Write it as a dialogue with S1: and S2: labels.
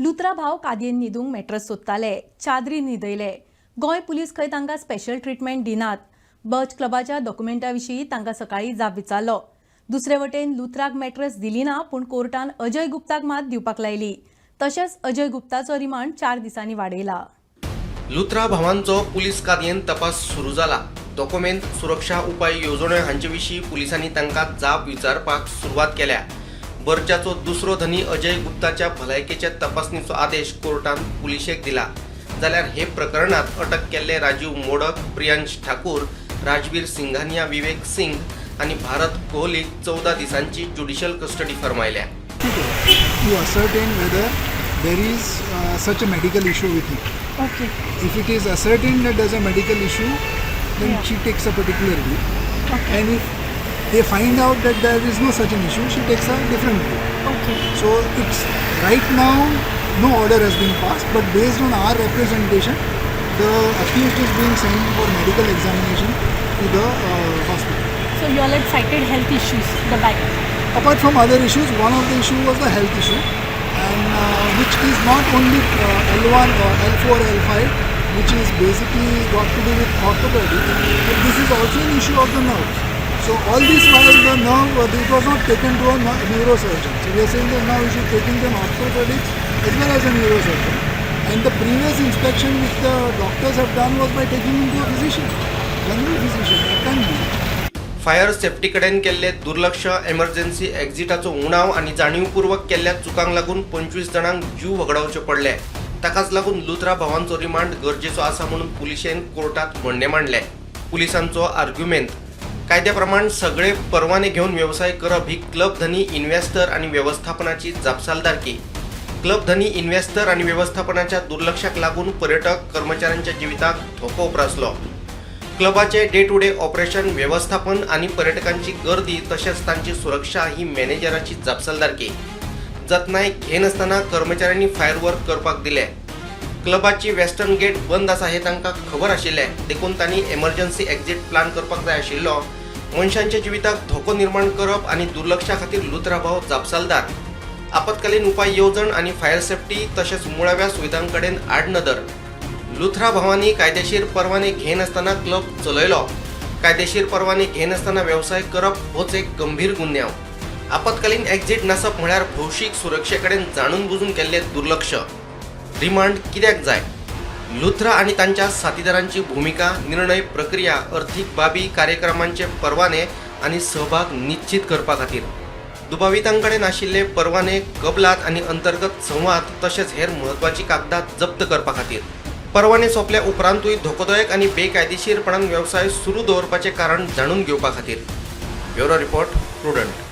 S1: लुत्रा भाव कादयेन न्हिदूंक मॅट्रस सोदताले, चादरी न्हिदयले. गोंय पुलीस खंय तांकां स्पेशल ट्रिटमेंट दिनात. बर्च क्लबाच्या डॉक्युमेंटा विशीं तांकां सकाळीं जाप विचारलो. दुसरे वटेन लुथराक मॅट्रस दिली ना, पूण कोर्टान अजय गुप्ताक मात दिवपाक लायली. तशेंच अजय गुप्ताचो रिमांड 4 दिसांनी वाडयला.
S2: लुथरा भावांचो पुलीस कादयेन तपास सुरू जाला. दोकुमेंत, सुरक्षा उपाय येवजण्यो हांचे विशीं पुलिसांनी तांकां जाप विचारपाक सुरवात केल्या. बर्चाचो दुसरो धनी अजय गुप्ताच्या भलायकेच्या तपासणीचो आदेश कोर्टान पुलिशेक दिला, जाल्यार हे प्रकरणात अटक केल्ले राजीव मोडक, प्रियांश ठाकूर, राजवीर सिंघानिया, विवेक सिंग आनी भारत कोहलीक 14 दिसांची ज्युडिशियल कस्टडी फर्मायल्या.
S3: To ascertain whether there is such a medical issue with him. If it is ascertained that there's a medical issue, then she takes a particular view. And if they find out that there is no such an issue, she takes a different view. So it's right now no order has been passed, but based on our representation, the accused is being sent for medical examination to the hospital.
S4: So you all had cited health issues, the back.
S3: Apart from other issues, one of the issue was the health issue, and which is not only L1 or L4, L5, which is basically got to do with orthopedic, but this is also an issue of the nerves. So all this while the nerve, it was not taken to a neurosurgeon. So we are saying that now you should take him to an orthopedics as well as a neurosurgeon. And the previous inspection which the doctors have done was by taking him to a physician, general physician. That can be.
S2: Fire safety कडेन केल्ले दुर्लक्ष, emergency एक्झिटाचो उणाव आनी जाणीवपूर्वक केल्ल्या चुकांक लागून 25 जाणांक जीव वगडावचे पडले. ताकाच लागून लुथरा भावांचो रिमांड गरजेचो आसा म्हणून पुलिशेन कोर्टात म्हणणें मांडलें. पुलिसांचो आर्ग्युमेंत: कायद्या प्रमाण सगळे परवाने घेवन वेवसाय करप ही क्लब धनी, इन्व्हेस्टर आनी वेवस्थापनाची जापसालदारकी. क्लब धनी, इन्व्हेस्टर आनी वेवस्थापनाच्या दुर्लक्षाक लागून पर्यटक, कर्मचाऱ्यांच्या जिविताक धोको उप्रासलो. क्लबाचे डे टू डे ऑपरेशन, व्यवस्थापन आनी पर्यटकांची गर्दी तशेंच तांची सुरक्षा ही मॅनेजराची जापसालदारकी. जतनाय घेनासतना कर्मचाऱ्यांनी फायरवर्क करपाक दिले. क्लबाची वेस्टर्न गेट बंद आसा हें तांकां खबर आशिल्लें, देखून तांणी एमर्जन्सी एक्झिट प्लान करपाक जाय आशिल्लो. मनशांच्या जिविताक धोको निर्माण करप आनी दुर्लक्षा खातीर लुथरा भाव जापसालदार. आपत्कालीन उपाय येवजण आनी फायर सेफ्टी तशेंच मुळाव्या सुविधां कडेन आडनदर. लुथरा भावांनी कायदेशीर परवाने घेनासतना क्लब चलयलो. कायदेशीर परवाने घेनासतना वेवसाय करप होच एक गंभीर गुन्यांव. आपत्कालीन एक्झिट नासप म्हळ्यार भौशीक सुरक्षे कडेन जाणून बुजून केल्लें दुर्लक्ष. रिमांड कित्याक जाय? लुथरा आनी तांच्या साथीदारांची भुमिका, निर्णय प्रक्रिया, अर्थीक बाबी, कार्यक्रमांचे परवाने आनी सहभाग निश्चित करपा खातीर. दुबावितां कडेन आशिल्ले परवाने, कबलात आनी अंतर्गत संवाद तशेंच हेर म्हत्वाचीं कागदां जप्त करपा खातीर. परवाने सोंपल्या उपरांतूय धोकोदायक आनी बेकायदेशीरपणान वेवसाय सुरू दवरपाचें कारण जाणून घेवपा खातीर. Bureau report, prudent.